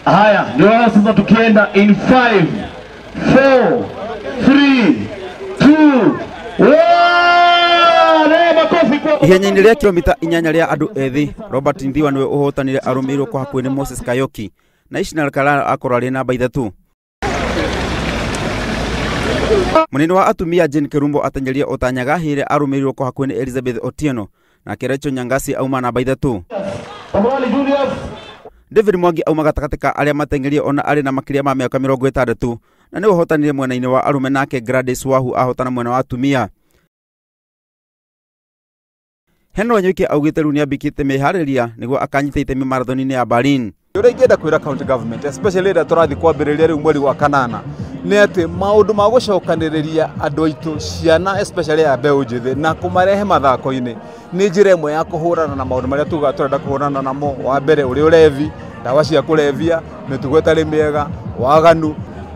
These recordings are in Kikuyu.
Haya, ndio sasa tukienda in 5 4 3 2 1. Makofi kwa Ihenya-inĩ rĩa kilomita 8 rĩa andũ ethĩ, Robert Nthiwa nĩwe ũhotanire arũmĩrĩirwo kwa hakuhĩ nĩ Moses Kayoki na Ismail Kalala akorwo arĩ namba 3. Mũnene wa atumia Jane Kerumbo ateng'erire o ta Nyaga hĩrĩa arũmĩrĩirwo kwa hakuhĩ nĩ Elizabeth Otieno, nake Rachel Nyangasi auma namba 3. Tafadhali Julius. David Mwangi auma gatagatĩ ka arĩa mateng'erire ona arĩ na makĩria ma mĩaka 60 na nĩwe ũhotanire mwena-inĩ wa arũme, nake Gladys Wahu ahotana mwena wa atumia. Henry Wanyoike augĩte rĩu nĩambĩkĩte meharĩria nĩguo akanyita itemi marathoni-inĩ ya Berlin. Ũrĩa ingĩenda kwĩra county government, especially rĩrĩa tũrathiĩ kwambĩrĩria rĩu mweri wa kanana, nĩ atĩ maũndũ ma gũcokanĩrĩria andũ aitũ, ciana especially a mbeũ njĩthĩ, na kũmarehe mathako-inĩ nĩ njĩra ĩmwe ya kũhũrana na maũndũ marĩa tugaga tũrenda kũhũrana namo. Wa mbere ũrĩ ũrevi, ndawa cia kũrebia, mĩtugo ĩtarĩ mĩega, waganu.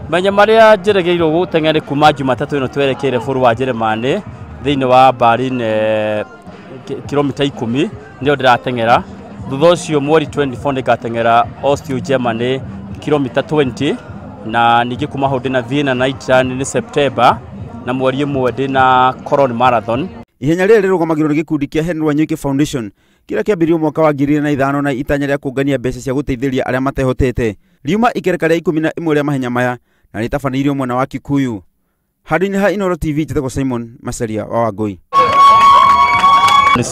Menya marĩa njĩrĩgĩrĩirwo gũteng'era nĩ kuma Jumatatũ ĩno twerekeire bũrũri wa Jeremani thĩinĩ wa Berlin, kilomita 10 nĩyo ndĩrateng'era. Thutha ũcio mweri 24 nĩngateng'era Austria Germany kilomita 20, na ningĩ kuma hau ndĩna Vienna Night Run nĩ September, na mweri ĩmwe ndĩna Cologne Marathon. Ihenya rĩrĩ rĩrũgamagĩrĩrwo nĩ gĩkundi kĩa Henry Wanyoike Foundation kĩrĩa kĩambĩrĩirio mwaka wa 2005 na itanya rĩa kũngania mbeca cia gũteithĩrĩria arĩa matehotete. Riuma ikereka rĩa 11 rĩa mahenya maya na rĩtabanĩirio mwena wa Kikuyu. Handũ-inĩ ha Inooro TV, njĩtagwo Simon Macharia wa Wangũi.